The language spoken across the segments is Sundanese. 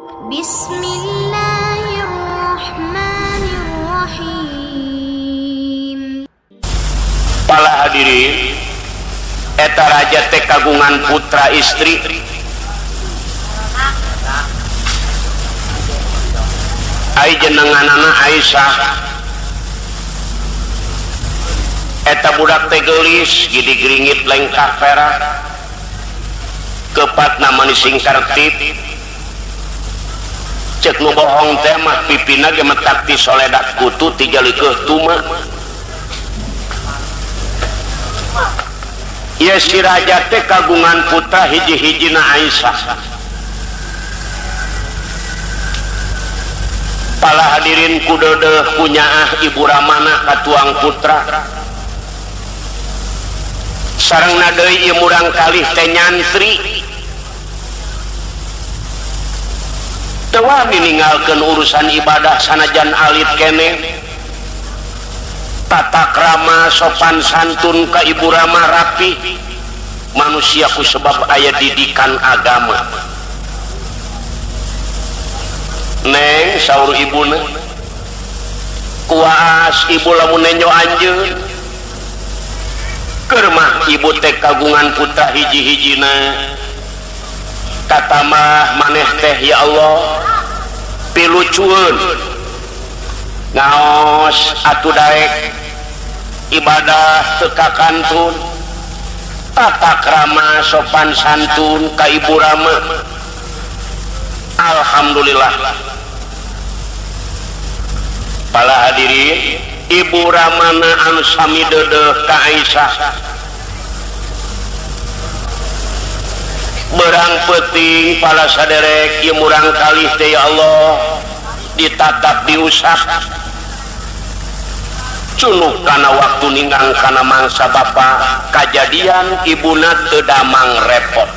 بسم الله الرحمن الرحيم. Pala hadirin, eta raja teh kagungan putra istri. Ai jenenganana Aisyah. Eta budak teh geulis, gidi gringit lengkah perak. Kepatna manis singkartip. Cek nu bohong teh mah pipina ge metak ti soledak kutu ti jalikeuh tuma. Ieu si raja teh kagungan putra hiji-hijina Aisyah. Pala hadirin kudeudeuh kunyaah ibu ramana katuang putra. Sarengna deui ieu murang kalih teh nyantri. Teu wani ninggalkeun urusan ibadah sanajan alit keneh. Tata krama sopan santun ka ibu rama rapi. Manusia ku sebab aya didikan agama. Neng saur ibuna kuas ibu lamun nenjo anjeun. Keur mah ibu teh kagungan putra hiji-hijina. Kata mah maneh teh ya Allah pilucueun ngaos atuh daek ibadah teu kakantun tata krama sopan santun ka ibu rama. Alhamdulillah. Pala hadirin, ibu ramana anu sami deudeuh ka Aisyah. Berang peuting pala saderek ieu murang kalih teh ya Allah ditatap diusap. Cunuk kana waktu ninggang kana mangsa bapa kajadian ibuna teu damang repot.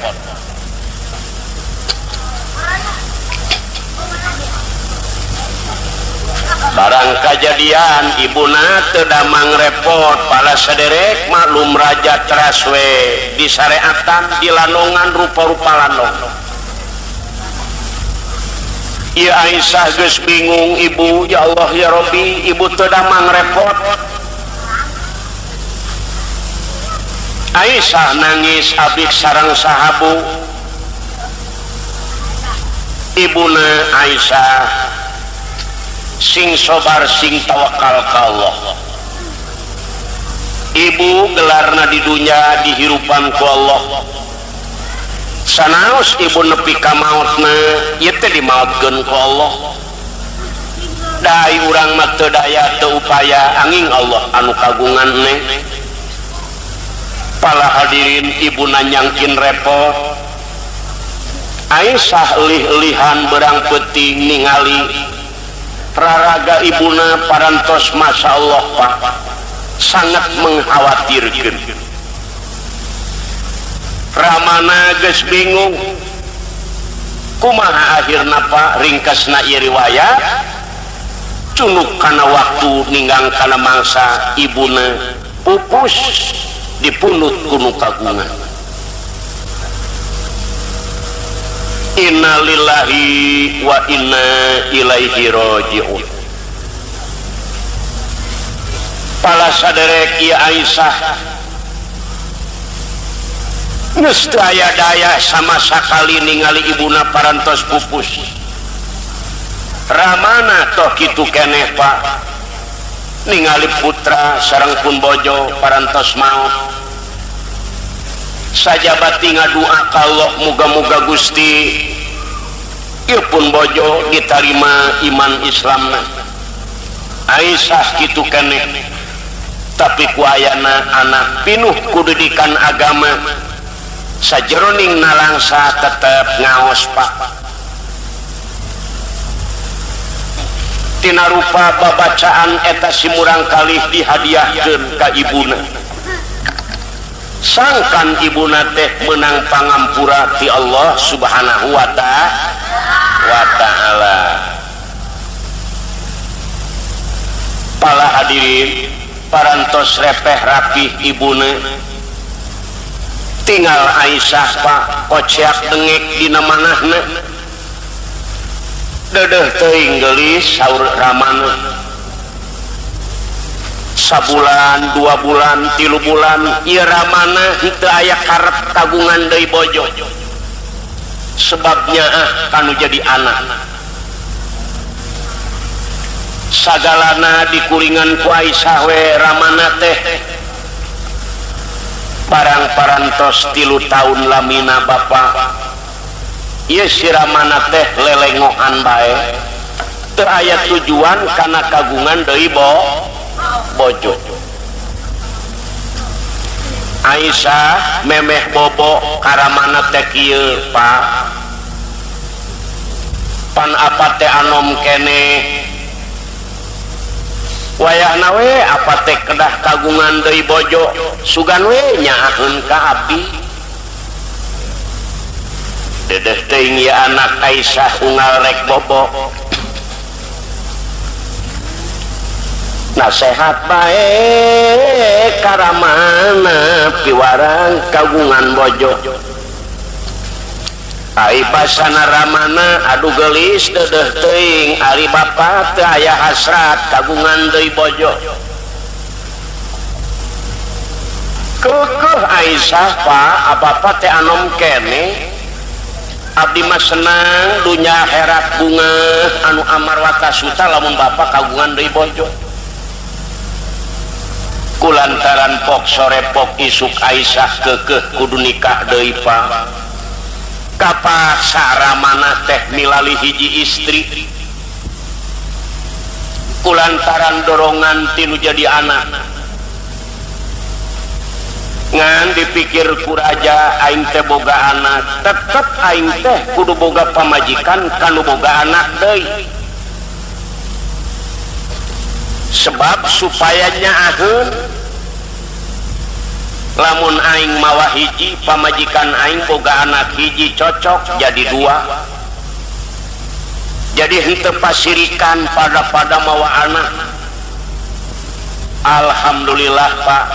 Barang kajadian ibuna teu damang repot pala saderek maklum raja teraswe disareatan dilanongan rupa-rupa lanong. Ieu Aisyah geus bingung ibu ya Allah ya Rabbi ibu teu damang repot. Aisyah nangis abik sareng sahabu. Ibuna Aisyah sing sobar sing tawakal ka Allah. Ibu gelarna di dunya dihirupan ku Allah. Sanaos ibu nepi ka maotna ieu teh dimaotkeun ku Allah. Dai urang mah teu daya teu upaya angin Allah anu kagungan neng. Pala hadirin ibu nanyangkin repot. Aisyah lih-lihan berang peuting ningali raraga ibuna parantos masya Allah Pak sangat mengkhawatirkan. Ramana geus bingung kumaha akhirna Pak ringkasna ieu riwayat cunuk kana waktu ninggang kana mangsa ibuna pupus dipunut ku nu kagungan. Innalillahi wa inna ilaihi raji'un. Pala saderek ieu Aisyah geus teu aya daya sama sakali ningali ibuna parantos pupus. Ramana toh kitu keneh Pak ningali putra sareng pun bojo parantos maot. Sajabati ngadua ka Allah muga-muga Gusti ieu pun bojo ditarima iman Islamna. Aisyah kitu keneh tapi ku ayana anak pinuh ku didikan agama sajeroning nalangsa tetep ngaos Pak. Tina rupa babacaan eta si murang kalih dihadiahkeun ka ibuna. Sangkan ibuna teh menang pangampura ti Allah Subhanahu wa ta'ala. Pala hadirin parantos repeh rapih ibuna. Tinggal Aisyah Pak koceak dengek dina manahna. Dedeh teuing geulis saur Ramana. Sabulan, 2 bulan, 3 bulan ieu Ramana henteu aya karep kagungan deui bojo. Sebabnya kanu jadi anak. Sagalana dikuringan ku Aisyah we Ramana teh. Barang parantos 3 tahun lamina bapa. Ieu si Ramana teh lelengohan bae. Teu aya tujuan kana kagungan deui bojo. Aisyah memeh bobo ka Ramana teh kieu, Pak. Pan apa teh anom keneh? Wayahna we apa teh kedah kagungan deui bojo, sugan we nyaaheun ka abdi. Dedeh teuing ieu anak Aisyah unggal rek bobo. Nasehat bae ka Ramana piwarang kagungan bojo. Ai basana Ramana aduh geulis dedeh teuing ari bapa teu aya hasrat kagungan deui bojo. Kekeuh Aisyah Pak, apa-apa teh anom keneh. Abdi mah senang dunya akhirat bunga anu amar wata suta lamun bapa kagungan deui bojo. Kulantaran pok sore pok isuk Aisyah kekeuh kudu nikah deui Pak. Kapaksa Ramana teh milali hiji istri. Kulantaran dorongan tinu jadi anak. Ngan dipikir ku raja aing teh boga anak, tetep aing teh kudu boga pamajikan kanu boga anak deui. Sebab supaya nyaaheun lamun aing mawa hiji pamajikan aing boga anak hiji cocok jadi 2. Jadi henteu pasirikan pada-pada mawa anak. Alhamdulillah Pak,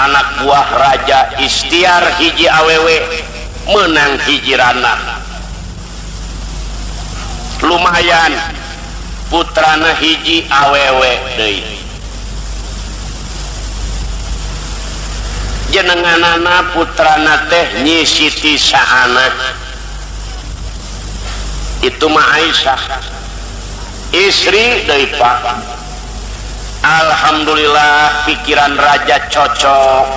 anak buah raja istiar hiji awewe menang hiji rana. Lumayan putrana hiji awewe deui. Jenenganana putrana teh Nyi Siti Saana. Itu mah Aisyah istri deui Pak. Alhamdulillah pikiran raja cocok.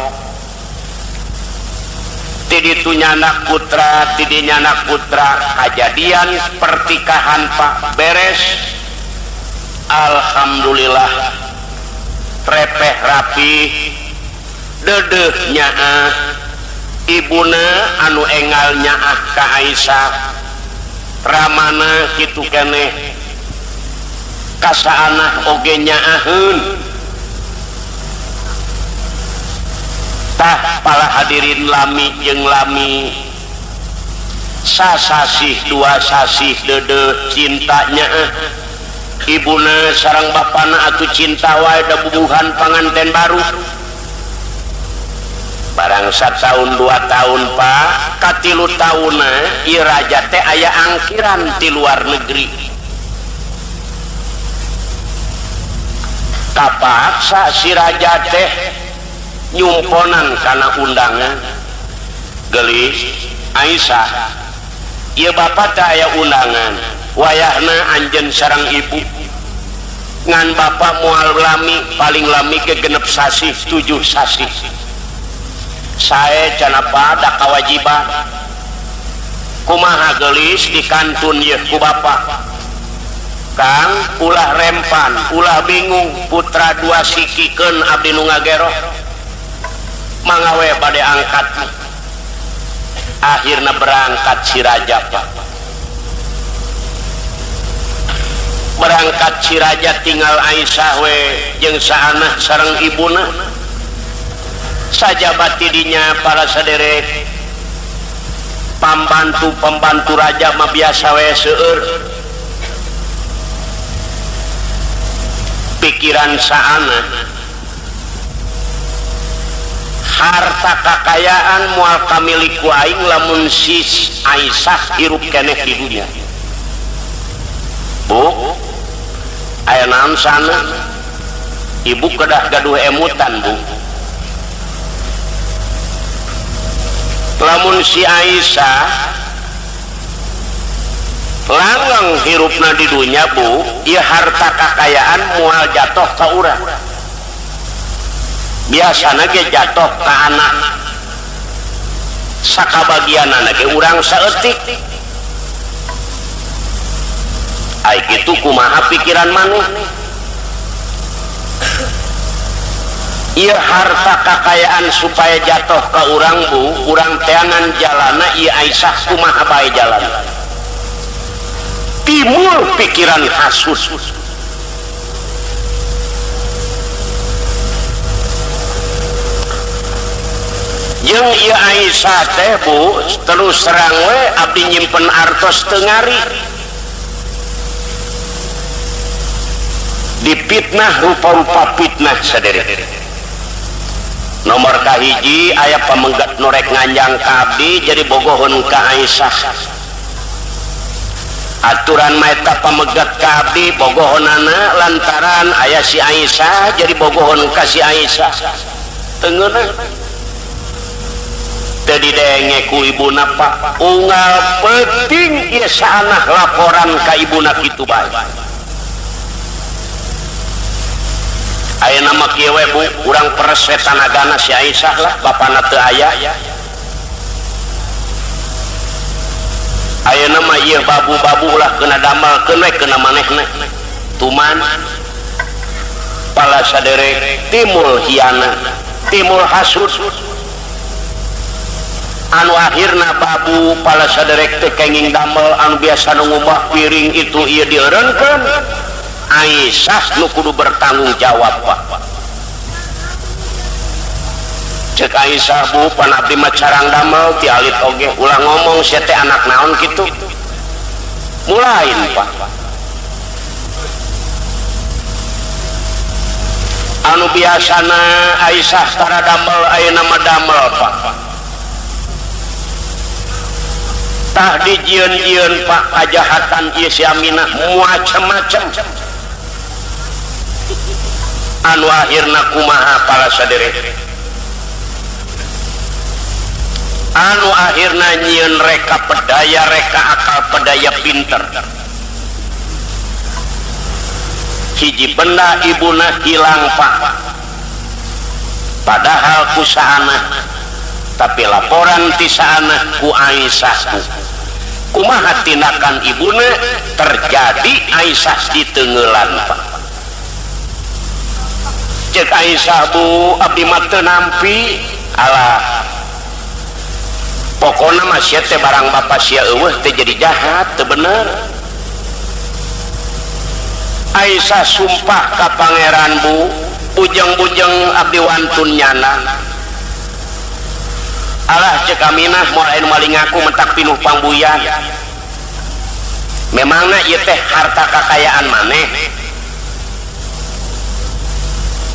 Ti ditu nyanak putra, ti dinya nyanak putra, kajadian pertikahan Pak beres. Alhamdulillah repeh rapi. Dedeh nyaah ibuna anu engal nyaah ka Aisyah. Ramana kitu keneh kasaanah oge nyaaheun. Tah pala hadirin lami jeung lami sasasih 2 sasih dedeh cinta nyaah. Ibuna sareng bapana atuh cinta wae da bubuhan panganten baru. Barang 1 tahun 2 tahun Pak, katilu taunna ieu raja teh aya angkiran ti luar negeri. Kapaksa si raja teh nyumponan kana undangan. Geulis Aisyah, ieu bapa teh aya undangan, wayahna anjeun sareng ibu. Ngan bapa moal lami, paling lami ke 6 sasih, 7 sasih. Sae cenah pada kewajiban. Kumaha geulis di kantun yeuh ku bapa. Kang ulah rempan, ulah bingung, putra 2 sikikeun abdi nu ngageroh. Mangga we bade angkat. Akhirna berangkat si raja Pak. Berangkat si raja tinggal Aisyah we jeung saanah sareng ibuna. Sajabati dinya para saderek pambantu-pembantu raja mah biasa we seueur. Pikiran saana harta kakayaan moal kamilik ku aing lamun sis Aisyah hirup keneh di dunia. Bu, aya naon sana? Ibu kedah gaduh emutan bu. Lamun si Aisyah langgeng hirupna di dunya bu, ieu harta kakayaan moal jatuh ka urang. Biasana ge jatuh ka anak. Sakabagianana ge urang saeutik. Ai kitu kumaha pikiran maneh? Ieu harta kakayaan supaya jatuh ka urang bu, urang teangan jalana ieu Aisyah kumaha bae jalana. Timbul pikiran hasud. Jeung ieu Aisyah teh bu, terus terang we abdi nyimpen artos teu ngari. Dipitnah rupa-rupa fitnah saderek. Nomor kahiji aya pamenggat nu rek nganjang ka abdi jadi bogohon ka Aisyah. Aturan maeta pamegat ka abdi bogohonana lantaran aya si Aisyah jadi bogohon ka si Aisyah. Teu ngeunah. Teu didenge ku ibuna Pak. Unggal peuting ieu saanah laporan ka ibuna kitu bae. Ayeuna mah kieu we bu, urang peres we tanagana si Aisyah lah, bapana teu aya. Ayeuna mah ieu babu-babu lah kena damelkeun we kena manehna. Tuman pala saderek timul hiana, timul hasud. Anu akhirna babu pala saderek teu kenging damel anu biasa nu ngumbah piring itu ieu dieureunkeun. Aisyah nu kudu bertanggung jawab Pak. Cek Aisyah bu, pan abdi mah carang damel ti alit oge ulah ngomong sia teh anak naon kitu. Mulain Pak. Anu biasana Aisyah tara damel ayeuna mah damel Pak. Tah dijieun-jieun Pak kajahatan ieu si Aminah macem-macem. Anu akhirna kumaha pala saderek. Anu akhirna nyieun reka pedaya, reka akal pedaya pinter. Hiji benda ibuna hilang Pak. Padahal ku saana, tapi laporan ti saana ku Aisyah. Kumaha tindakan ibuna terjadi Aisyah ditenggelan Pak. Cek Aisyah bu, abdi mah teu nampi. Alah, pokona mah sia teh barang bapa sia eueuh teh jadi jahat, teu bener. Aisyah sumpah ka pangeran bu, bujeng-bujeng abdi wantun nyana. Alah cek Aminah moal anu maling ngaku mentak pinuh pangbuyan. Memangna ieu teh harta kakayaan maneh?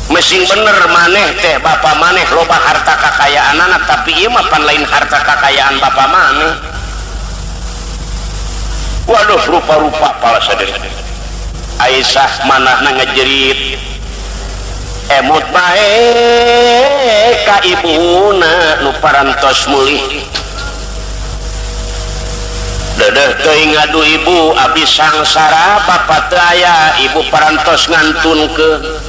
Mesing bener maneh teh bapa maneh loba harta kakayaanana, tapi ieu mah pan lain harta kakayaan bapa maneh. Waduh rupa-rupa pala saderek. Aisyah manahna ngejerit. Emut bae ka ibuna nu parantos mulih. Dedeh teuing ngadu ibu abdi sangsara bapa teu aya, ibu parantos ngantunkeun.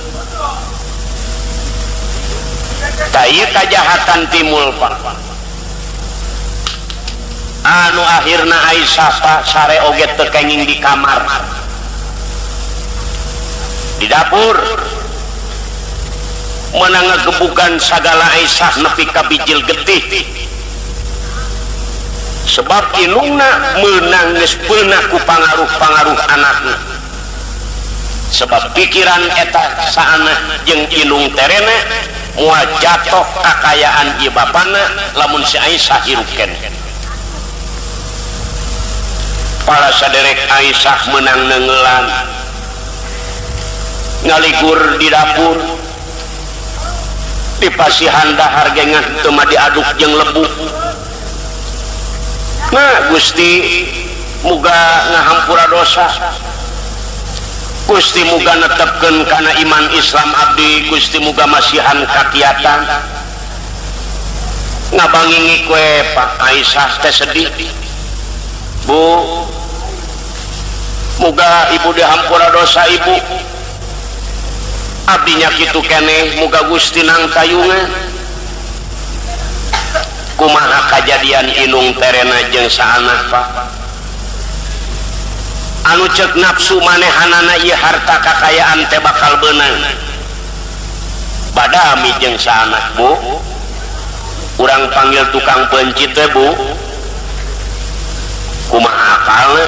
Tah ieu kajahatan timul Pak. Anu akhirna Aisyah Pak sare oge teu kenging di kamar. Di dapur menang ngegebukan sagala Aisyah nepi ka bijil getih. Sebab inungna meunang geus peunah ku pangaruh-pangaruh anakna. Sebab pikiran eta saana jeung inung terena moal jatuh kakayaan ieu bapana lamun si Aisyah hirup keneh. Para saderek Aisyah menang nengelan ngaligur di dapur dipasihan dahar gengah teu mah diaduk jeung lebu. Nah Gusti muga ngahampura dosa. Gusti muga netepkeun kana iman Islam abdi, Gusti muga masihan kakiatan. Ngabangingi we Pak, Aisyah teh sedih. Bu, muga ibu dihampura dosa ibu. Abdinya kitu keneh, muga Gusti nangtayungan. Kumaha kajadian inung terena jeung saanah, Pak? Anu cek nafsu manehanana ieu harta kakayaan teh bakal beunang, badami jeung saanah. Bu, urang panggil tukang pencit teh, Bu. Kumaha akalna?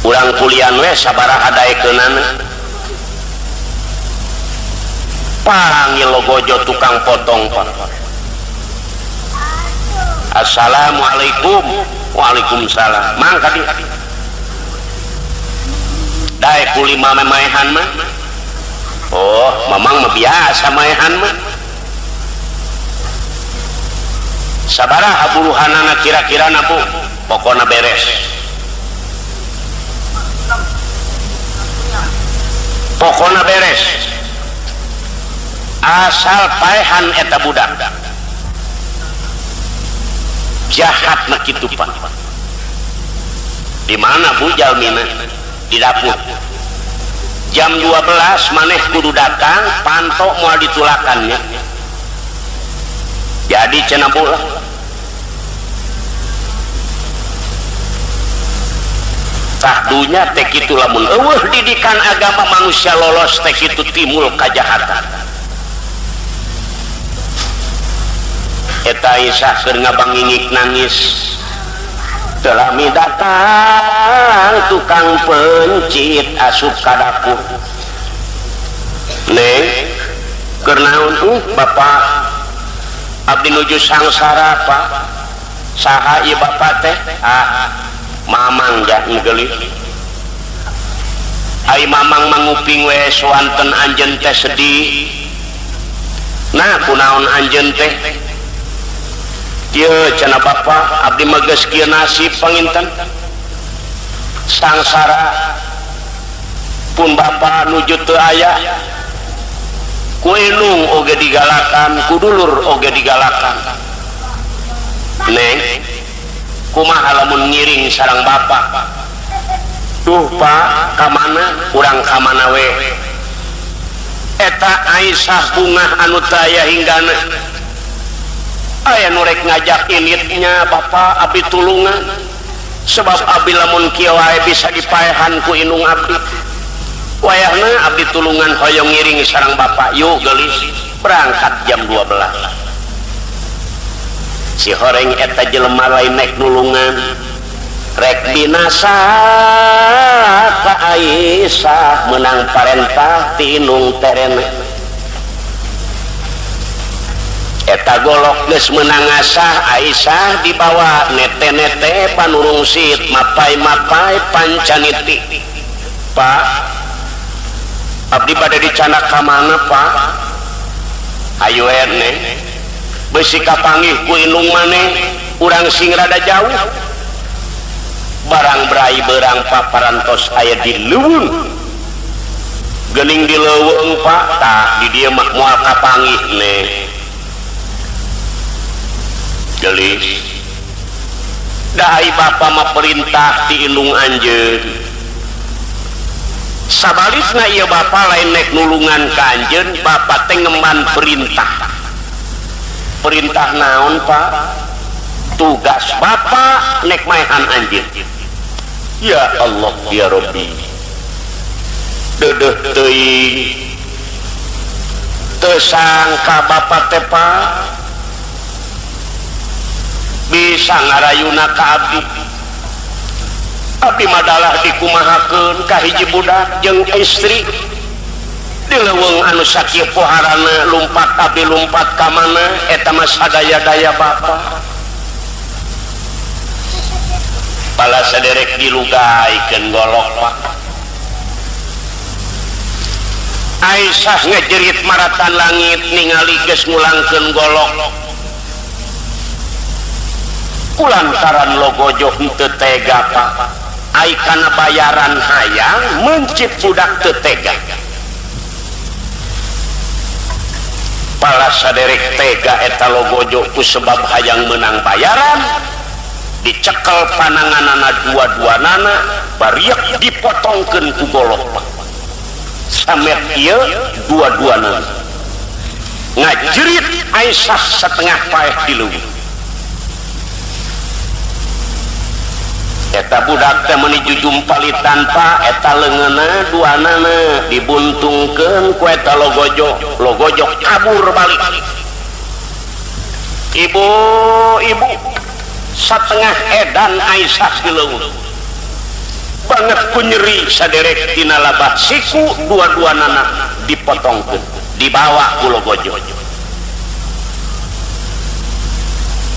Urang kulian we sabaraha daekeunana. Panggil logojo tukang potong, Pak. Assalamualaikum. Waalaikumsalam. Mang ka dieu. Daek kuli mama maehan mah. Oh, mamang mah biasa maehan mah. Sabaraha buruhanana kira-kira na, Bu? Pokona beres. Pokona beres. Asal paehan eta budak. Jahat na kitu, Pak. Di mana Bu jalmina? Di dapur. Jam 12 maneh kudu datang, pantok moal ditulakannya. Jadi cenah Bu lah. Tah dunya teh kitu, lamun eueuh didikan agama manusia lolos teh kitu timbul kajahatan. Eta Aisyah keur ngabangingik nangis. Telami datang tukang pencit asup ka dapur. Neng, keur naon? Bapak abdi nuju sangsara, Pak. Saha ieu bapak teh? Ah, mamang jah geulis. Ai mamang manguping we soanten anjeun teh sedih. Nah, kunaon anjeun teh? Ieu cenah bapak, abdi mah geus kieu nasib panginten. Sangsara pun bapak nuju teu aya. Ku indung oge digalakan, ku dulur oge digalakan. Neng, kumaha lamun ngiring sareng bapak? Duh Pak, ka mana? Urang ka mana we? Eta Aisyah bungah anu teu aya hinggana. Aya nu rek ngajak initnya, bapak abdi tulungan. Sebab abdi lamun kieu wae bisa dipaehan ku indung abdi. Wayahna abdi tulungan hoyong ngiring sareng bapak. Yuk geulis, berangkat jam 12. Si horeng eta jelema lain nek nulungan, rek binasa ka Aisyah menang parentah ti indung terena. Eta golok geus meunang ngasah, Aisyah dibawa nete-nete panurungsit mapai-mapai pancaniti. Pak, abdi bade dicanak ka mana, Pak? Hayu ene besi kapanggih ku indung maneh, urang sing rada jauh. Barang berai berang paparantos aya di leuweung. Geuning di leuweung, Pak, tah di dieu mah moal kapanggih neh. Gelis. Dahai bapa mah perintah ti indung anjeun. Sabalikna ieu bapa lain nek nulungan ka anjeun, bapa teh ngemban perintah. Perintah naon, Pak? Tugas bapa nek maehan anjeun. Ya Allah ya Rabbi. Deudeuh teuing. Teu sangka bapa teh, Pak, bisa ngarayuna ka abdi. Abdi madalah dikumahakeun ka hiji budak jeung istri. Di leuweung anu sakieu poharana lumpat abdi lumpat ka mana eta mah sadaya-daya bapa. Pala saderek dilugaikeun golok, Pak. Aisyah ngejerit maratan langit ningali geus ngulangkeun golok. Kulantaran logojo henteu tega, Pak. Ai kana bayaran hayang mencit budak teu tega. Pala saderek tega eta logojo ku sebab hayang menang bayaran dicekel pananganana dua-duanana bariek dipotongkeun ku golok. Samet ieu dua-duanana ngajerit Aisyah setengah paeh di leuweung. Eta budak teh meuni jujumpali tanpa eta leungeunna duanana dibuntungkeun ku eta logojo, logojo kabur balik. Ibu-ibu satengah edan Aisyah di leuweung. Banget ku nyeri saderek tina labah siku dua-duanana dipotongkeun, dibawa ku logojo.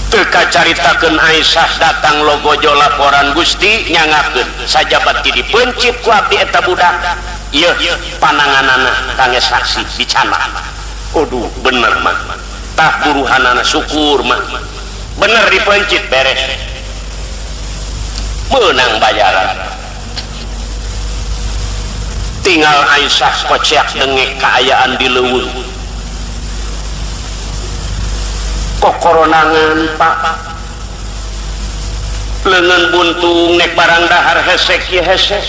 Teu kacaritakeun Aisyah datang logojo laporan Gusti nyangakeun sajabat ti dipencit ku abdi eta budak ieu pananganana kangge saksi dicana. Aduh bener mah tah buruhanana syukur mah bener dipencit beres meunang bayaran. Tinggal Aisyah koceak dengek kaayaan di leuweung. Kokoronangan Pak leungeun buntung nek barang dahar hesek ye hesek.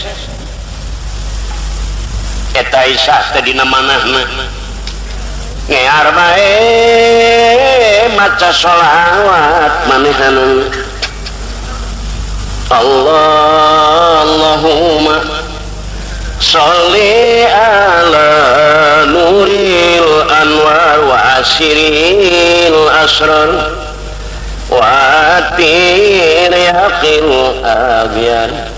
Eta Aisyah teh dina manahna ngear bae maca sholawat manehanana. Allah Allahumma sholli ala nuril anwar wa asiril asrar wa atir yaqil abyar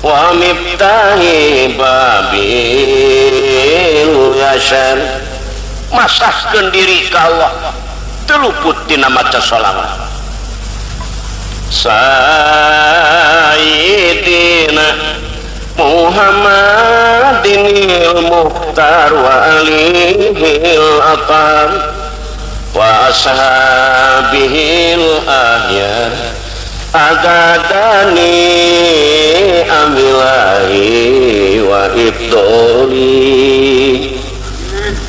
wa miftahi babil yashar. Masahkeun diri ka Allah teu luput tina maca sholawat. Sayyidina Muhammadinil Mukhtar wa alihil atar wa ashabihil ahyar agadani amilahi wa ibdoli.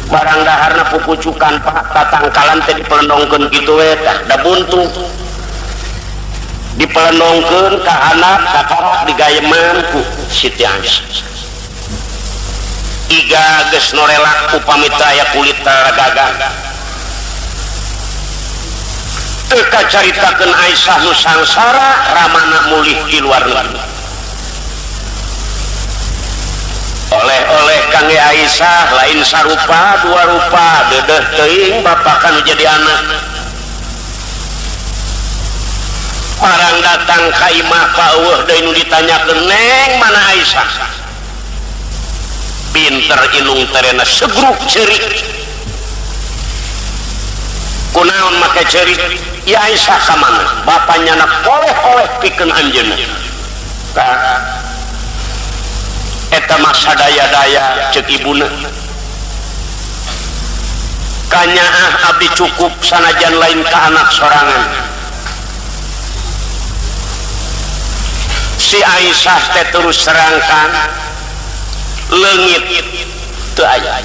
Barang daharna pupucukan Pak tatangkalan teh dipelendongkeun kitu we tah da buntung dipelendongkeun ka anak ka karak digayeman ku Siti Aisyah. Iga geus norelak upami teu aya kulit gagang. Teu kacaritakeun Aisyah nu sangsara ramana mulih di luar negeri. Oleh-oleh kangge Aisyah lain sarupa dua rupa dedeh teuing bapak kanu jadi anak. Barang datang ka imah ka eueuh deui nu ditanyakeun neng mana Aisyah. Pinter inung terena segruk ceurik. Kunaon make ceurik? Ya Aisyah ka mana? Bapanya na oleh-oleh pikeun anjeunna. Ka eta mah sadaya-daya ceuk ibuna. Kanyaah abdi cukup sanajan lain ka anak sorangan. Si Aisyah teh terus serangkan leungit teu aya.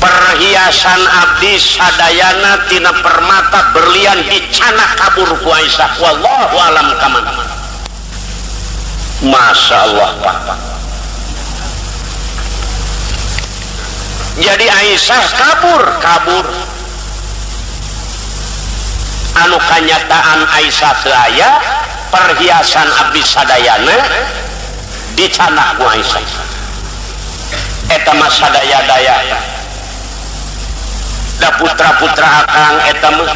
Perhiasan abdi sadayana tina permata berlian dicana kabur ku Aisyah. Wallahu alam kamana. Masya Allah Pak. Jadi Aisyah kabur, kabur. Anu kanyataan Aisyah teu aya, perhiasan abdi sadayana dicanak ku Aisyah. Eta mah sadaya-daya. Da putra-putra akang eta mah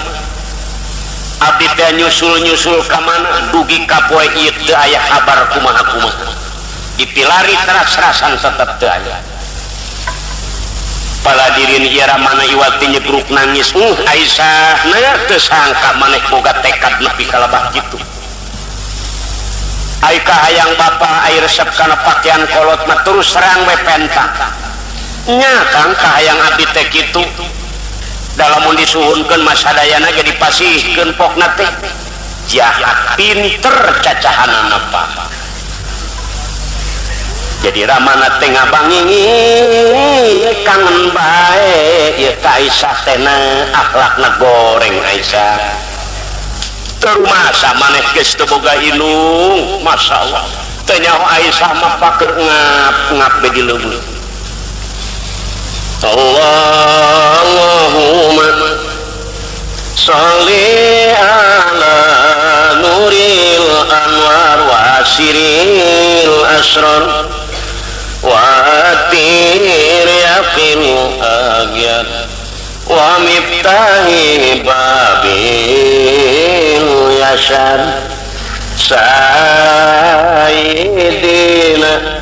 abdi teh nyusul-nyusul ka mana dugi ka poe ieu teu aya kabar kumaha-kumaha. Dipilari teras-terasan tetep teu aya. Paladirin ieu ramana iwat nyegruk nangis. Aisyah na teu sangka maneh boga tekad nepi ka lebah kitu. Ai kahayang bapa ai resep kana pakaian kolot mah terus serang we penta. Nya Kang kahayang abdi teh kitu. Dalamun disuhunkeun mah sadayana ge dipasihkeun pokna teh. Jahat pinter cacahanana, Pak. Jadi ramana teh ngabangingi kangen bae ieu ka Aisyah teh, akhlakna goreng. Aisyah terumasa maneh geus teu boga indung. Masya Allah, teu nyaho Aisyah mah paker ngap ngap be di leuweung. Allahumma sholli ala nuril anwar wa siril asrar wa tiryaqil agyar wa miftahi babil yasar sayyidina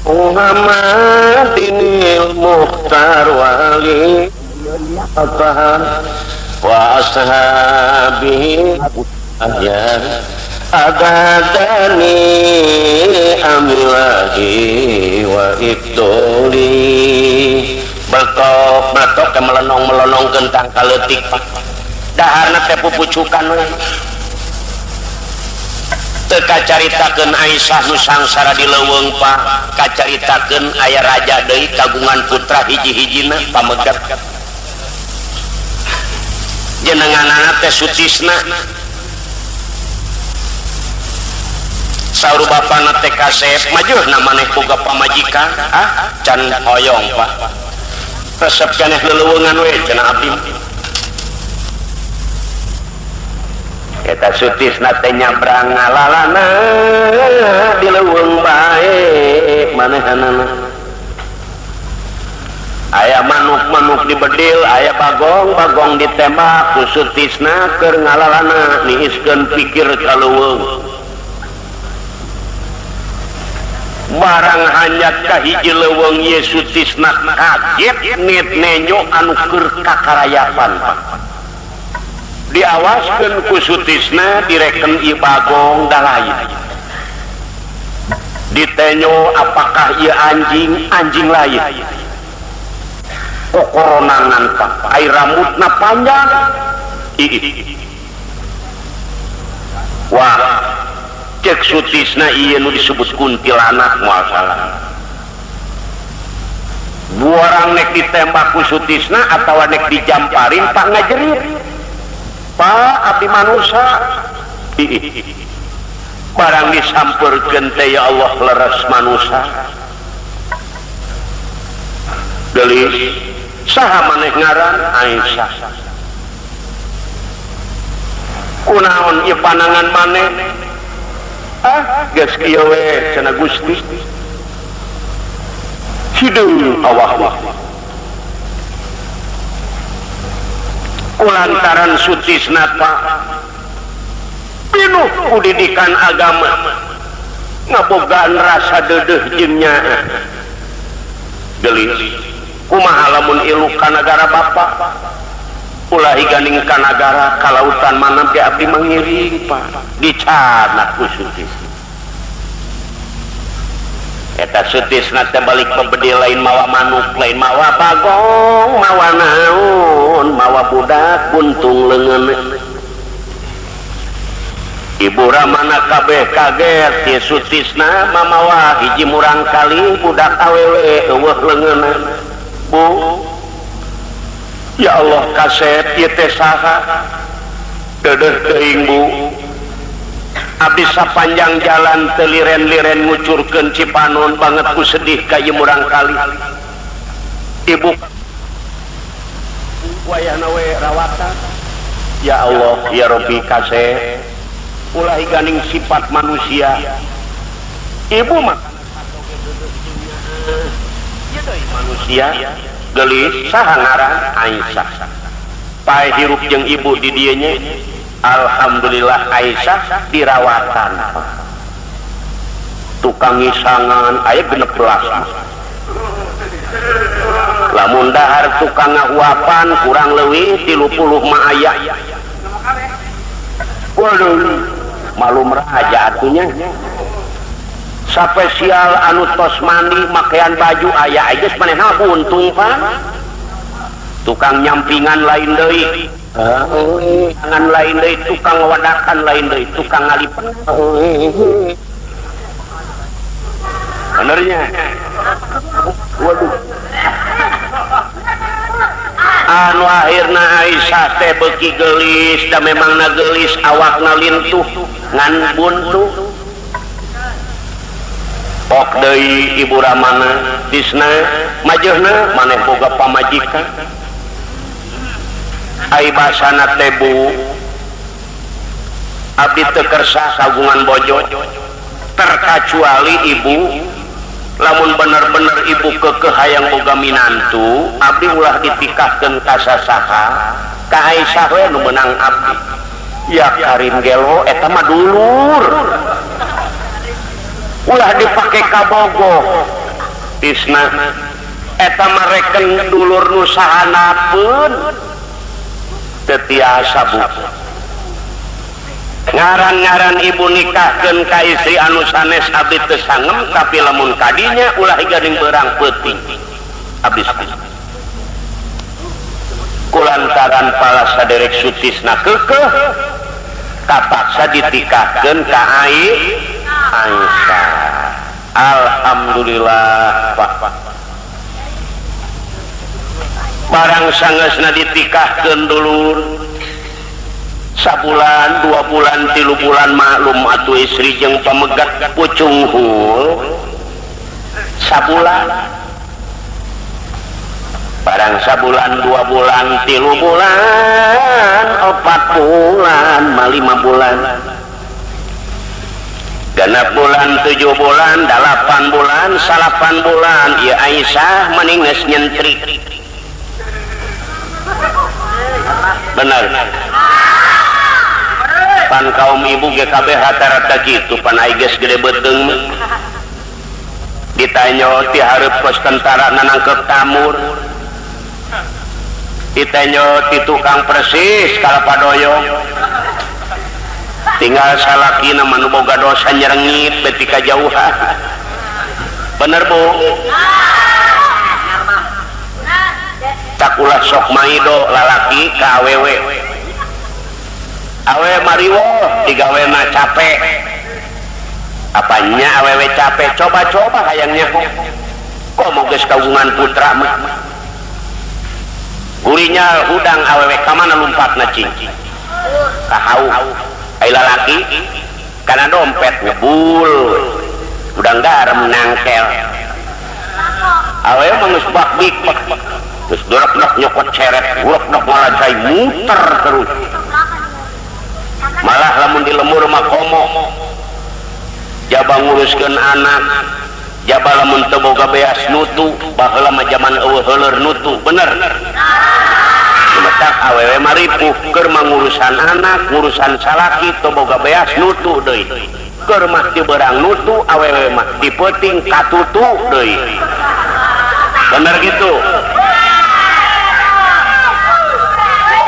Muhammadinil Mukhtar wali Atahar wa ashabihi ahyar adadani amilahi wa ibtuli. Betok betok ke melenong melonong kentang kaletik, Pak. Daharna teh pupucukan we. Teu kacaritakeun Aisyah nu sangsara di leuweung, Pak. Kacaritakeun aya raja deui kagungan putra hiji-hijina pamegat, jenenganana teh Sutisna. Saur bapana teh, "Kasep, majuhna maneh boga pamajikan." "Ah, can hoyong, Pak, resep keneh leleuweungan we," cenah abdi. Eta Sutisna teh nyabrang ngalalana di leuweung bae manehanana. Aya manuk-manuk dibedil, aya bagong-bagong ditembak ku Sutisna keur ngalalana niiskeun pikir ka leuweung. Barang hanjat ka hiji leuweung ye, Sutisna kaget nit nenyo anu keur kakarayapan, Pak. Diawaskeun ku Sutisna, direken ieu bagong da lain. Ditenyo apakah ieu anjing, anjing lain. Kokoronangan, Pak, ai rambutna panjang. Ih. Wah, cek Sutisna, ieu nu disebut kuntilanak moal salah. Buarang nek ditembak ku Sutisna atawa nek dijamparin, Pak, ngajerit, "Pak, abdi manusia." Ih. Barang disampeurkeun teh, ya Allah, leres manusia. "Geulis, saha maneh ngaran?" "Aisyah." "Kunaon ieu panangan maneh?" "Ah, geus kieu we," cenah Gusti. Hideung awak kulantaran Sutisna, Pak, pinuh ku didikan agama, ngabogaan rasa deudeuh jeung nyaah. "Geulis, kumaha lamun ilu ka nagara Bapak?" "Ulah ganing ka nagara, ka lautan mana ge abdi mangiring, Pak." Dicanak ku Sutisna. Eta Sutisna teh balik pebedil, lain mawa manuk, lain mawa bagong, mawa naon, mawa budak buntung leungeun. Ibu ramana kabeh kaget. Ti Sutisna mamawa hiji murang kali budak awewe eueuh leungeunna. "Bu, ya Allah, kasep, ieu teh saha?" "Deudeuh teuing, Bu. Abdi sapanjang jalan teu liren-liren ngucurkeun cipanon banget ku sedih ka ieu murang kali." Ibu wayahna we rawatan. Ya Allah, ya Rabbi, kasep, ulah ganing sifat manusia ibu mah manusia. "Geulis, saha ngaran?" "Aisyah." Pae hirup jeung ibu di dieu nya. Alhamdulillah, Aisyah dirawatan, tukang ngisangan aya 16. Lamun dahar tukang ngahuapan kurang leuwih 30 mah aya. Waduh, malum raja atunya. Spesial anu tos mandi makean baju aya aja, manehna untung, Pak. Tukang nyampingan lain deui. Tangan lain deui tukang wadakan lain deui tukang ngalipen. Benernya. Waduh. Anu akhirna Aisyah teh beuki geulis da memangna geulis awakna lintuh ngan buntu. Pok deui Ibu Ramana Tisna majeuhna maneh boga pamajikan. Ai basana teh Bu abdi teu kersa kagungan bojo terkecuali ibu lamun bener-bener ibu kekeh hayang boga minantu abdi ulah ditikahkeun ka sasaha ka Aisyah we nu meunang abdi. Ya Karim gelo eta mah dulur ulah dipake kabogoh. Tisna eta mah reken dulur nu sahanapeun teu tiasa Bu. Ngaran-ngaran ibu nikahkeun ka istri anu sanes abdi teu sangem tapi lamun kadinya ulah garing beurang peuting abdi kulantaran pala saderek Sutisna kekeh kapaksa ditikahkeun ka Aisyah. Alhamdulillah Pak. Barang sangeusna ditikahkeun dulur sabulan, 2 bulan, 3 bulan maklum atuh istri jeung pamegat pucunghul sabulan. Barang sabulan, 2 bulan, 3 bulan, 4 bulan, mah 5 bulan. 6 bulan, 7 bulan, 8 bulan, 9 bulan, ieu Aisyah mending geus nyentrik. Bener. Pan kaum ibu GKB rata-rata gitu pan ai geus gede beuteung mah. Ditanyo ti hareup kos tentara nanangkep tamur. Ditanyo ti tukang persis kalapadoyong. Tinggal salakina mah nu boga dosa nyerengit beti kajauhan. Bener Bu? Takulah sok maido lalaki ka awewe. Awe mariwo digawena capek. Apanya awewe capek coba-coba hayangnya kok. Kok mau geus kagungan putra mah. Gurinya hudang awewe ka mana lumpatna cing? Ka hau. Ai lalaki kana dompet ngebul. Udang garam nangkel. Awewe mah geus bak-bik. Geus dorok-dorok nyokot ceret, gurok-dorok malah cai muter terus. Malah lamun di lemur mah komo. Jaba nguruskeun anak, jaba lamun teu boga beas nutu, baheula mah jaman eueuh heuleur nutu, bener. Matak awewe mah ripuh keur mah ngurusan anak, ngurusan salaki teu boga beas nutu deui. Keur mah ti beurang nutu, awewe mah di peuting katutu deui. Bener gitu.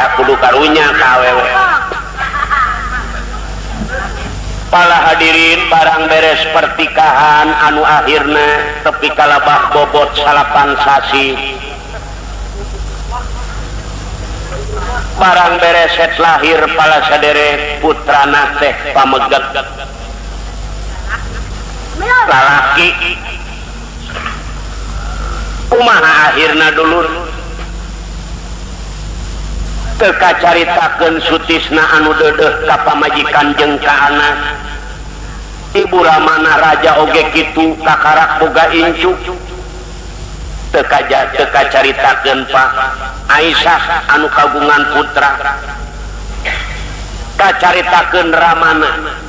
Tak kudu karunya ka awewe. Pala hadirin barang beres pertikahan anu akhirna tepi kalabah bobot 9 sasi. Barang bereset lahir pala sadere putrana teh pameget lalaki. Kumaha akhirna dulur? Teu kacaritakeun Sutisna anu deudeuh ka pamajikan jeung ka anak. Ibu Ramana raja oge kitu kakarak boga incu. Teu kacaritakeun Pak Aisyah anu kagungan putra. Kacaritakeun Ramana.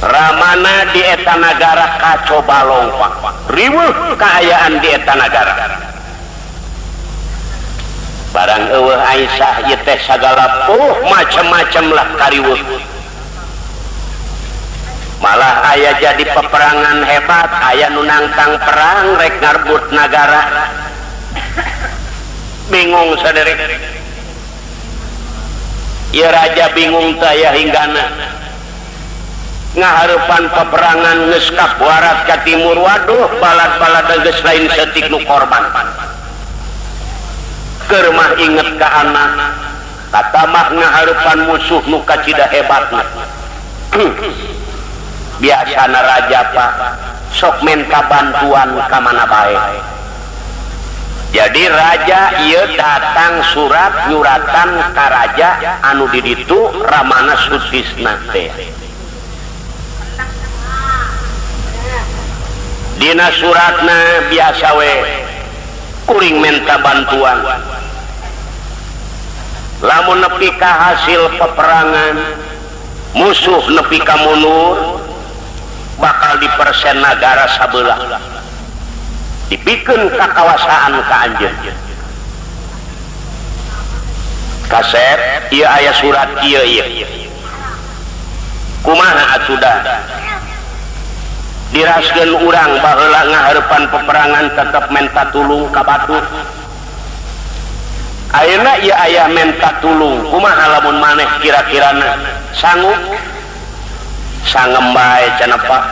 Ramana di eta nagara kacobalong Pak. Riweuh kaayaan di eta nagara. Barang eueuh Aisyah ieu teh sagala puh macem-macem lah kariweuh. Malah aya jadi peperangan hebat, aya nu nangtang perang rek ngarbut nagara. Bingung saderek. Ieu raja bingung teh aya hinggana. Ngahareupan peperangan geus kabarat ka timur, waduh balad-balad geus lain seutik nu korban. Keur mah inget ka anak katamah ngahareupan musuh nu kacida hebatna. Biasana raja Pak sok menta bantuan ka mana bae. Jadi raja ieu datang surat nyuratan ka raja anu di ditu Ramana Sutisna teh. Dina suratna biasa we kuring menta bantuan. Lamun nepi ka hasil peperangan musuh nepi ka mundur bakal dipersen nagara sabelah. Dipikeun ka kawasaan ka anjeun. Kasep ieu aya surat ieu ieu. Kumaha atuda? Diraskeun urang baheula ngahareupan peperangan tetep menta tulung ka batur. Ayeuna ieu aya menta tulung, kumaha lamun maneh kira-kirana sanggup? Sangem bae cenah Pak.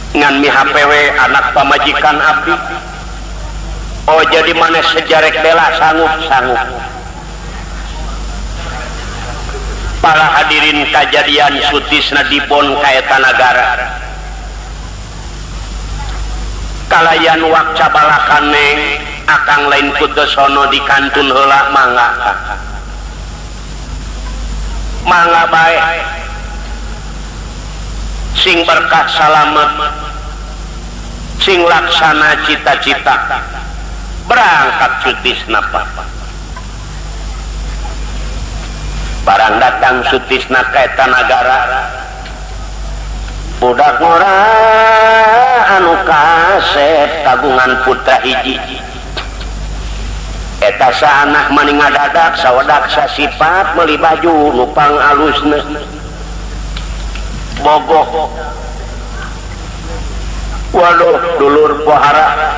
Ngan mihapewe anak pamajikan abdi. Oh jadi maneh sejarek bela sanggup sanggup. Para hadirin kajadian Sutisna dibon ka eta nagara. Kalayan wakca balakan neng akang lain kutesono di kantun heula mangga. Mangga bae. Sing berkah salamet, sing laksana cita-cita. Berangkat Sutisna Pak. Barang datang Sutisna ka eta nagara, budak ngora anu kasep kagungan putra hiji. Eta saanah mani ngadadak sawedak sasipat meuli baju nu pang alusna. Bogoh. Waduh dulur pohara.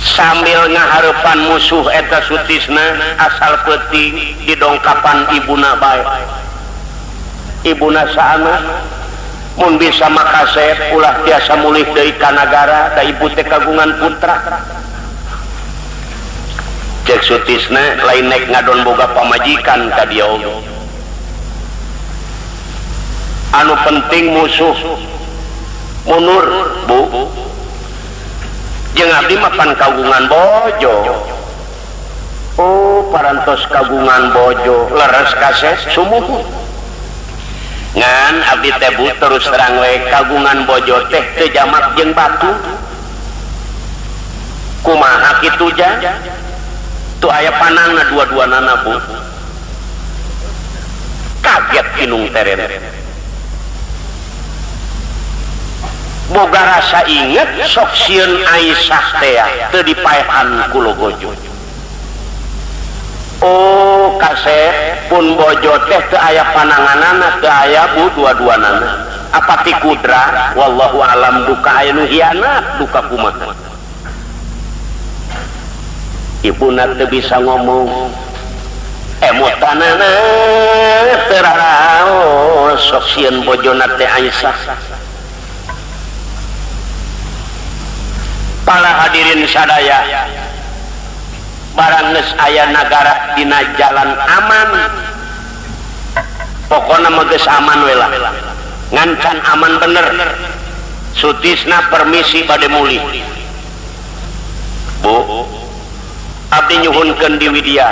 Sambil ngahareupan musuh eta Sutisna asal peuting didongkapan ibuna bae. Ibuna saana mun bisa makasep ulah tiasa mulih deui ka nagara da ibu teh kagungan putra. Cek Sutisna lain nek ngadon boga pamajikan ka dieu oge. Anu penting musuh mundur bu. Jeung abdi mah pan kagungan bojo. Oh parantos kagungan bojo leres kasep sumuhun. Ngan abdi teh bu terus terang we kagungan bojo teh teu jamak jeung batu. Kumaha kitu jang? Tuh aya panangna dua-duanana bu. Kaget inung teren. Boga rasa inget sok sieun Aisyah teh teu dipaehan ku logojo. Oh kasep pun bojo teh teu aya pananganana teu aya bu dua-duanana. Apa ti kudra wallahu alam duka aya nu hianat duka kumaha. Ibuna teu bisa ngomong. Emutanana teu raraos sok sieun bojona teh Aisyah. Para hadirin sadaya, barang geus aya nagara dina jalan aman, pokona mah geus aman we lah, ngan can aman bener. Sutisna permisi bade mulih. Bu, abdi nyuhunkeun di Widya,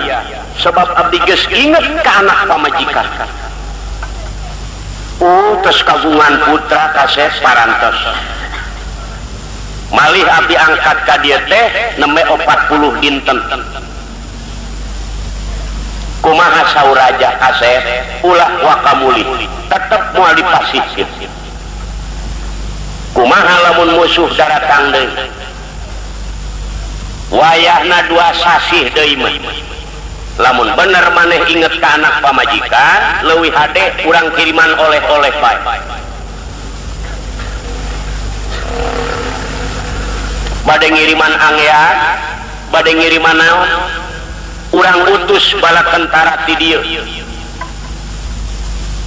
sebab abdi geus inget ka anak pamajikan. Oh, tos kagungan putra kasep parantos. Malih abdi angkat ka dieu teh nembe 40 dinten. Kumaha saur raja kasep ulah wakamulih tetep moal dipasihkeun. Kumaha lamun musuh daratang deui? Wayahna 2 sasih deui mah. Lamun bener maneh inget ka anak pamajikan leuwih hade urang kiriman oleh-oleh bae. Bade ngiriman angea, bade ngiriman naon? Urang utus bala tentara ti dieu.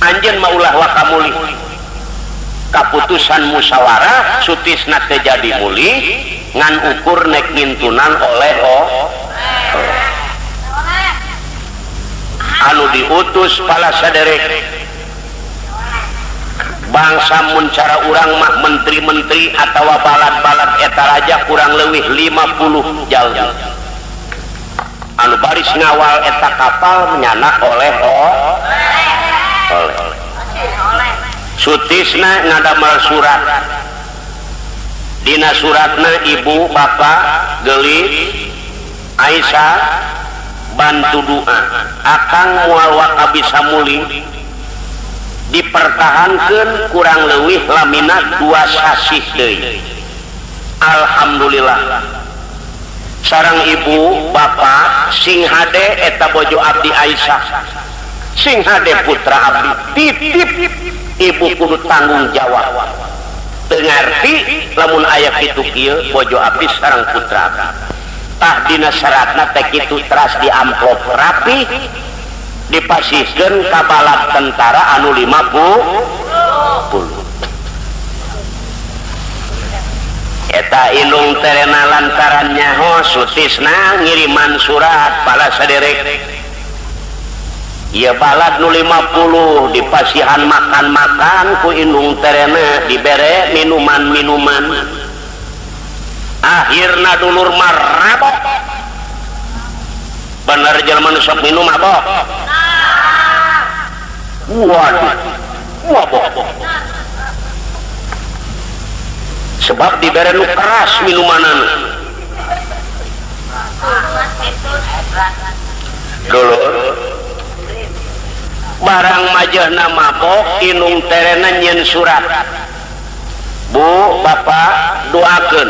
Anjeun mah ulah wakamulih. Kaputusan musyawarah Sutisna teh jadi mulih ngan ukur nek ngintunan oleh oh. Anu diutus pala saderek bangsa mun cara urang mah menteri-menteri atawa balad-balad eta raja kurang leuwih 50 jalmi anu baris ngawal eta kapal menyanak oleh oleh Sutisna ngadamel surat Dina suratna ibu bapak geli Aisyah bantu doa akang moal waka bisa mulih dipertahankan kurang leuwih lamina 2 sasih deui. Alhamdulillah sareng ibu bapak sing hade eta bojo abdi Aisyah sing hade putra abdi titip ibu kudu tanggung jawab teu ngarti lamun aya kitu kieu bojo abdi sareng putra abdi. Tah dina seratna teh kitu teras di amplop rapi dipasihkeun ka balad tentara anu 50. Eta indung terena lantaran nyaho Sutisna ngiriman surat pala saderek. Ieu balad nu 50 dipasihan makan-makan ku indung terena dibere minuman-minuman. Akhirna dulur marabok. Bener jelema nu sok minum mabok. Waduh, mabok. Sebab dibere nu keras minumanan. Dulur barang majehna mabok indung terena nyieun surat. Bu, bapak doakeun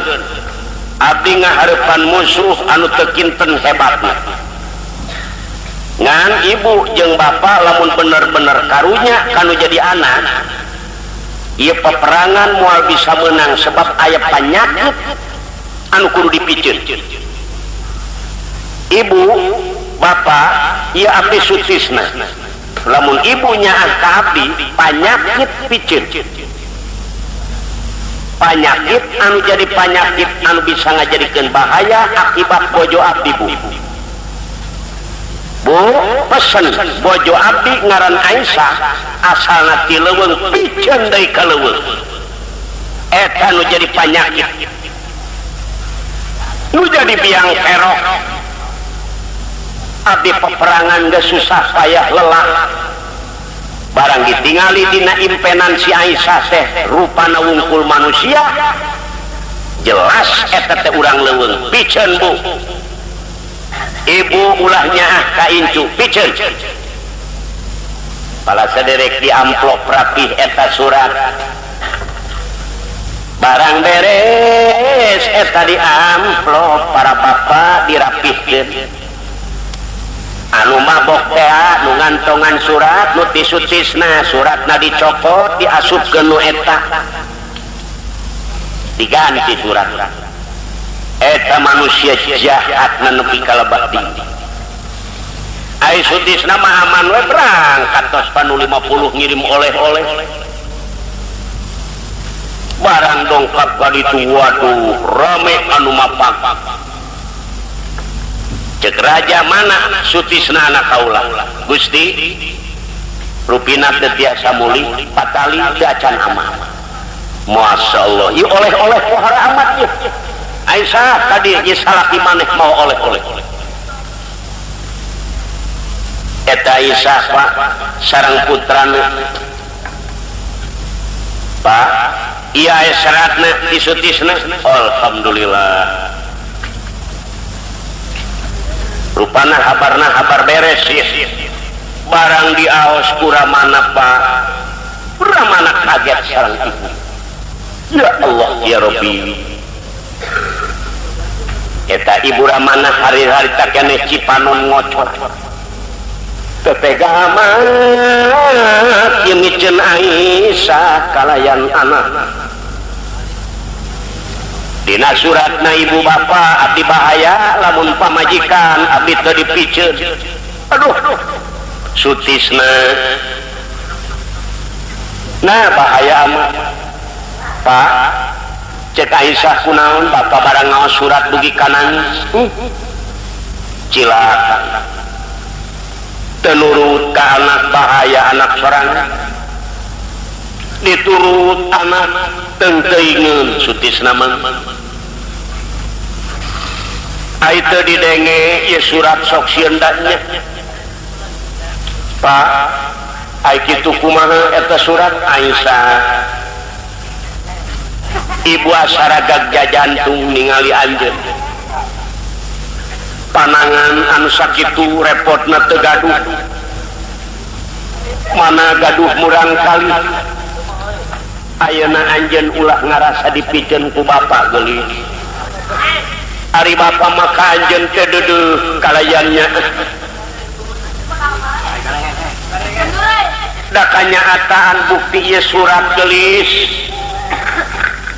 abdi ngahareupan musuh anu teu kinten hebatna. Ngan ibu jeung bapak lamun bener-bener karunya kanu jadi anak, ieu peperangan moal bisa menang sebab aya panyakit anu kudu dipiceun. Ibu, bapak, ieu abdi Sutisna. Lamun ibu nyaah ka abdi panyakit piceun. Panyakit anu jadi panyakit anu bisa ngajadikeun bahaya akibat bojo abdi bu. Bu, pesen bojo abdi ngaran Aisyah asalna ti leuweung piceun deui ka leuweung. Eta nu jadi panyakit. Nu jadi biang kerok. Abdi peperangan geus susah payah lelah. Barang ditingali dina impenan si Aisyah teh rupana wungkul manusia. Jelas eta teh urang leuweung piceun bu. Ibu ulah nyaah ka incu piceun. Pala saderek di amplop rapih eta surat. Barang beres eta di amplop para bapak dirapihkeun. Anu mabok teh nu ngantongan surat nu tisutisna suratna dicokot diasupkeun nu eta. Diganti surat. Eta manusia jahat nepi ka lebak tinggi. Ai Sutisna mah aman we berangkat tos panu 50 ngirim oleh-oleh. Barang dongkap ka ditu waduh rame anu mapang. Cek raja mana Sutisna anak kaula Gusti rupina teu tiasa mulih patali teu acan aman. Masya Allah ieu oleh-oleh pohara amat ieu. Aisyah tadi ieu salaki maneh mau oleh-oleh. Eta Aisyah Pak sareng putrana Pak ieu aya seratna di Sutisna. Alhamdulillah rupana habarna habar beres ya. Barang diaos kuramana Pak kuramana kaget sareng ibu. Ya Allah ya Rabbi. Eta ibu Ramana hari-hari tak keneh Cipanon ngocor. Tetega amat ieu miceun Aisyah kalayan anak. Dina suratna ibu bapa abdi bahaya lamun pamajikan abdi teu dipiceun. Aduh Sutisna. Nah bahaya amat. Pak cek Aisyah kunaon bapa barang ngaos surat dugi ka nangis. Cilaka. Teu nurut ka anak bahaya anak sorangan. Diturut anak teuing sutisna mah. Ai teu didenge ieu surat sok sieun da nya. Pak, ai kitu kumaha eta surat Aisyah. Ibu asa ragag jajantung ningali anjeun. Panangan anu sakitu repotna teu gaduh. Mana gaduh murang kali. Ayeuna anjeun ulah ngarasa dipiceun ku bapa geulis. Ari bapa mah ka anjeun teh deudeuh kalayannya. Da kanyataan bukti ieu surat geulis.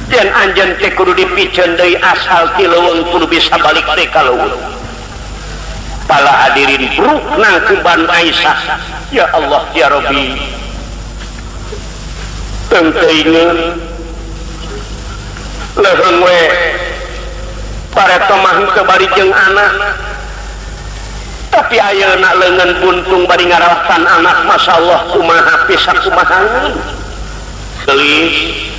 Yen anjeun teh kudu dipiceun deui asal ti leuweung kudu bisa balik teh ka leuweung. Pala hadirin bruk nangkuban Aisyah. Ya Allah ya Rabbi. Teuing leuheung we pareto mah henteu bari jeung anak. Tapi ayeuna leungeun buntung bari ngarawatan anak, masyaallah kumaha pisan kumaha. Geulis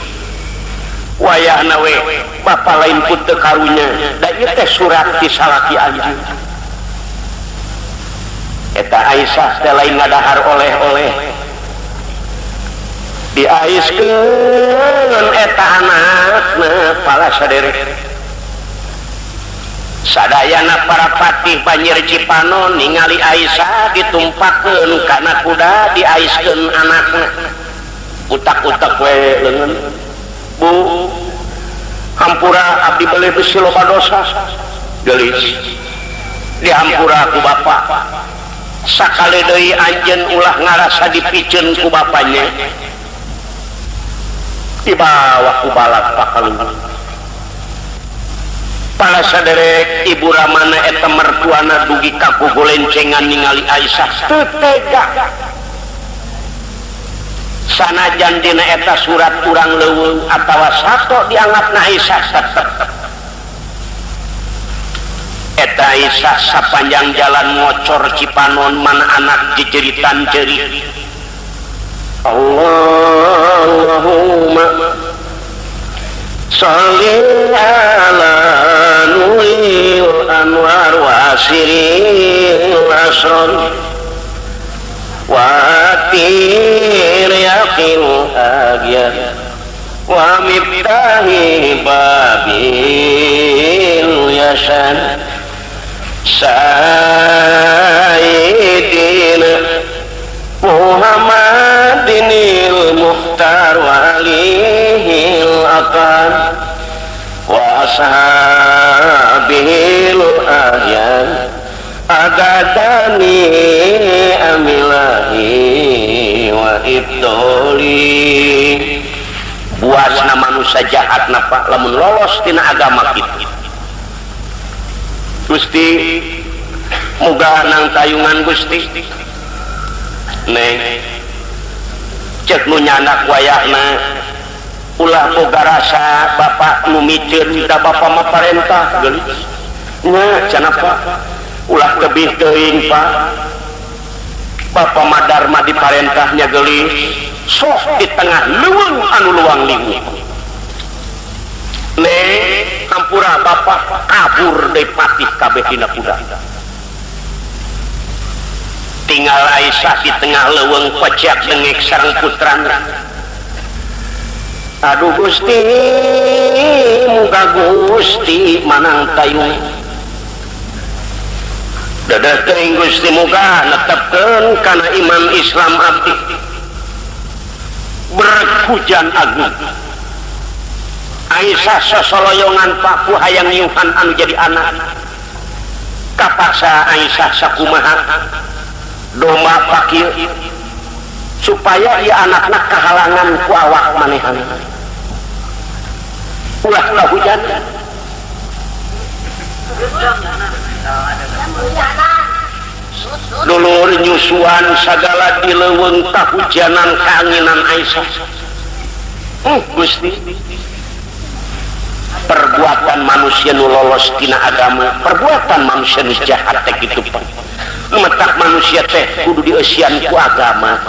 wayahna we bapa lain pun teu karunya da ieu teh surat ti salaki anjeun. Eta Aisyah teh lain ngadahar oleh-oleh. Diaiskeun eta anakna pala saderek. Sadayana para patih Banjir Cipanon ningali Aisyah ditumpakeun kana kuda diaiskeun anakna. Utak-utak we leungeun. Bu, hampura abdi beuleuh besi loba dosa. Geulis. Dihampura ku bapa. Sakali deui anjeun ulah ngarasa dipiceun ku bapanya. Dibawa ku balad pakalung. Pala saderek ibu ramana eta mertuana dugi ka kugolencengan ningali Aisyah teu tega. Sanajan dina eta surat urang leuweung atawa sato dianggapna Aisyah tetep. Eta Aisyah sapanjang jalan ngocor Cipanon mana anak jejeritan ceurik. Allahumma sholli ala nuril anwar wa siril asrar wa tir yaqil agya wa miftahi babil yasan sayyidina Muhammadinil Mukhtar wa alihil aqan wa ashabihil ahyan agadani amilahi wa ibdoli. Buasna manusia jahat napa lamun lolos tina agama kitu. Gusti muga nang tayungan Gusti. Neng cek nu nyanak wayahna ulah boga rasa bapak nu miceun da bapa mah parentah geulis. Nya cenah Pak ulah tebih teuing Pak. Bapa mah darma diparentahnya geulis sok di tengah leuweung anu luang liwung. Neng hampura bapak kabur deui patih kabeh dina kuda. Tinggal Aisyah di tengah leuweung pecak dengek sareng putrana. Aduh Gusti, muga Gusti manang tayung. Dadah teuing Gusti muga netepkeun kana iman Islam abdi. Berhujan agung. Aisyah sosoloyongan paku hayang nyuhan anu jadi anak. Kapaksa Aisyah sakumaha domba pakir supaya ieu anakna kahalangan ku awak manehan. Ulah kahujan. Dulur nyusuan sagala di leuweung kahujanan kaanginan Aisyah. Gusti. Perbuatan manusia nu lolos tina agama, perbuatan manusia nu jahat teh kitu Pak. Nu matak manusia teh kudu dieusian ku agama.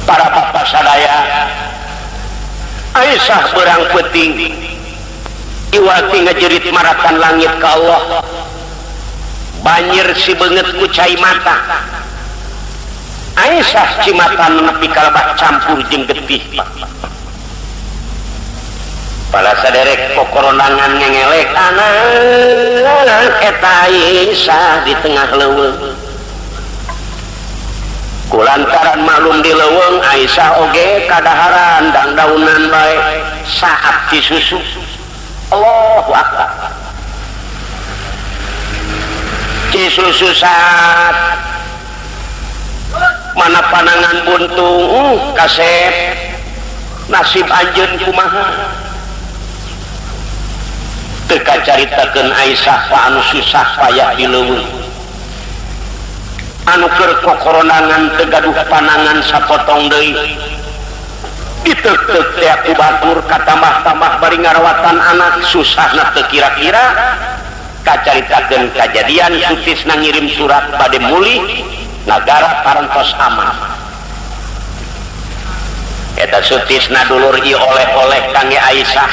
Para bapak sadaya, Aisyah berang peuting iwati ngajerit maratan langit ka Allah. Banjir si beungeut ku cai mata. Aisyah cimatan nepi kalebah campur jeung getih. Pala saderek kokoronangan ngengelek anak eta Aisyah di tengah leuweung. Kulantaran maklum di leuweung Aisyah oge kadaharan dangdaunan bae saat disusu. Allahu akbar. Cisusu saat mana panangan buntung kasep nasib anjeun kumaha. Teu kacaritakeun Aisyah pa anu susah payah di leuweung. Anu keur kokoronangan teu gaduh panangan sapotong deui. Diteuk-teuk teh ku batur katambah-tambah bari ngarawatan anak susahna teu kira-kira. Kacaritakeun kajadian Sutisna ngirim surat bade mulih nagara parantos aman. Eta Sutisna dulur ieu oleh-oleh kangge Aisyah.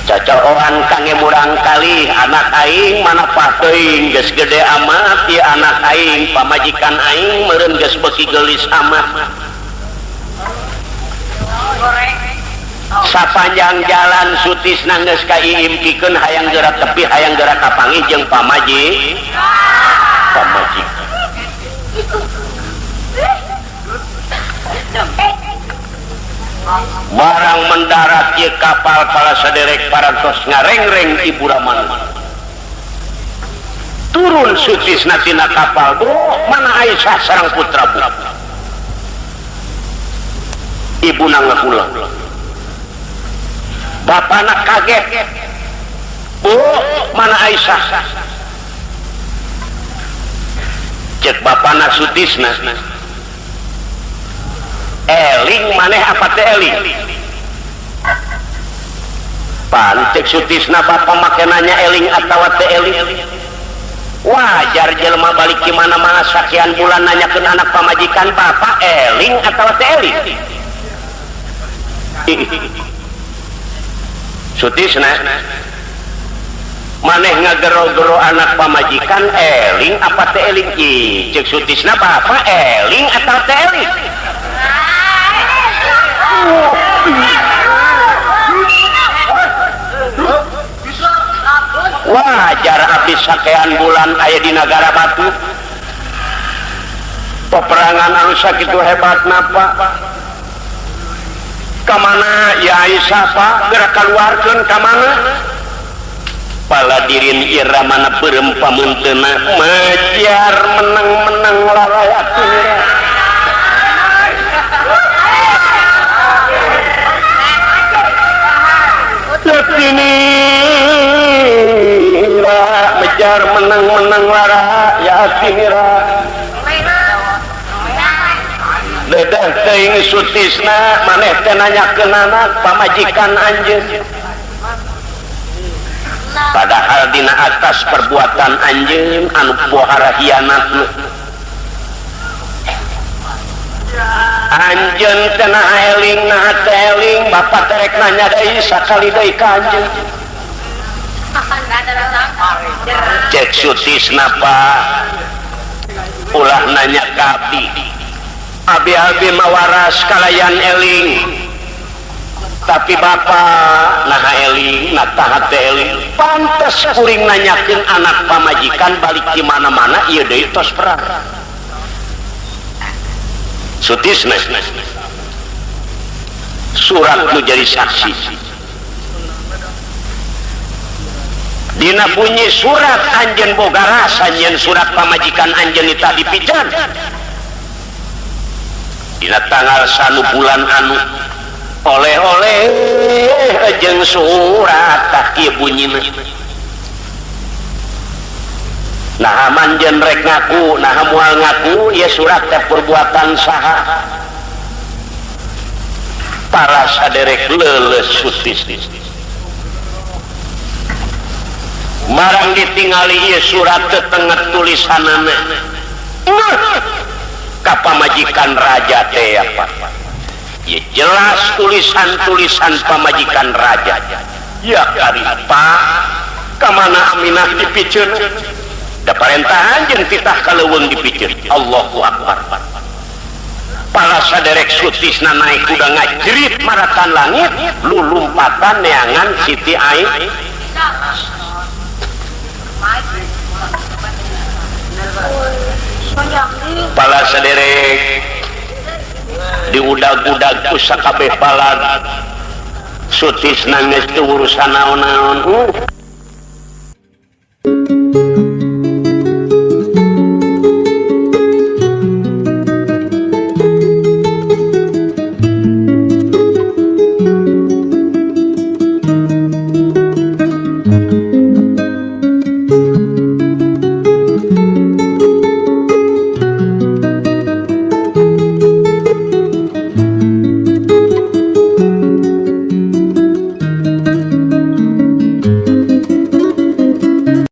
Cacoroan kangge murang kali anak aing mana teuing geus gede amat ieu anak aing pamajikan aing meureun geus beuki geulis amat. Sapanjang jalan Sutisna geus kaiimpikeun hayang geura tepi hayang geura kapanggih jeung pamajikan. Barang mendarat ieu kapal pala saderek parantos ngarengreng Ibu Ramana. Turun Sutisna tina kapal, bro, mana Aisyah sareng putra bu. Ibuna ngahulang. Bapana kaget. Bu, mana Aisyah? Cek bapana Sutisna. Eling maneh apa teh eling? Pan cek Sutisna bapa make nanya eling atawa teh eling. Wajar jelema balik di mana-mana sakian bulan nanyakeun anak pamajikan bapa eling atawa teh eling. Sutisna maneh ngagero-gero anak pamajikan eling apa teh eling? Ih, cek Sutisna bapa eling atawa teh eling? Wajar abis sakean bulan aya di nagara batu. Peperangan anu sakitu hebat napa? Kamana ya Aisyah Pak geura kaluarkeun ka mana? Paladirin iramana beureum pamunteuna mejar menang-menang larayat. Tinira mejar menang-menang lara ya tinira. Dedeh teuing Sutisna maneh teh nanyakeun anak pamajikan anjeun. Padahal dina atas perbuatan anjeun anu pohara hianatna. Anjeun teh naha eling naha teh eling bapa teh rek nanya deui sakali deui ka anjeun. Cek Sutisna Pak ulah nanya ka abdi. Abi-abi mawaras kalayan eling. Tapi bapa naha eling nah taha teh eling. Pantes kuring nanyakeun anak pamajikan balik di mana-mana ieu deui tos perang. Sutisna surat nu jadi saksi. Dina bunyi surat anjeun boga rasa nyeun surat pamajikan anjeun eta dipijan. Dina tanggal sanu bulan anu oleh-oleh jeung surat tah kieu bunyina. Nah manjen rek ngaku, nah moal ngaku, ya surat teh perbuatan saha? Para saderek leuleus sutis. Barang ditingali ieu surat teh tengah tulisanana. Ka pamajikan raja teh apa? Ya jelas tulisan-tulisan pamajikan raja. Ya karipa, kamana Aminah dipiceun? Da parentahan jeung titah ka leuweung dipiceun. Allahu Akbar. Pala saderek sutisna naik kuda ngajerit maratan langit, lulumpatan neangan Siti Aisyah. Pala saderek diudag-udag ku sakabeh balad. Sutisna geus teu urusan naon-naon.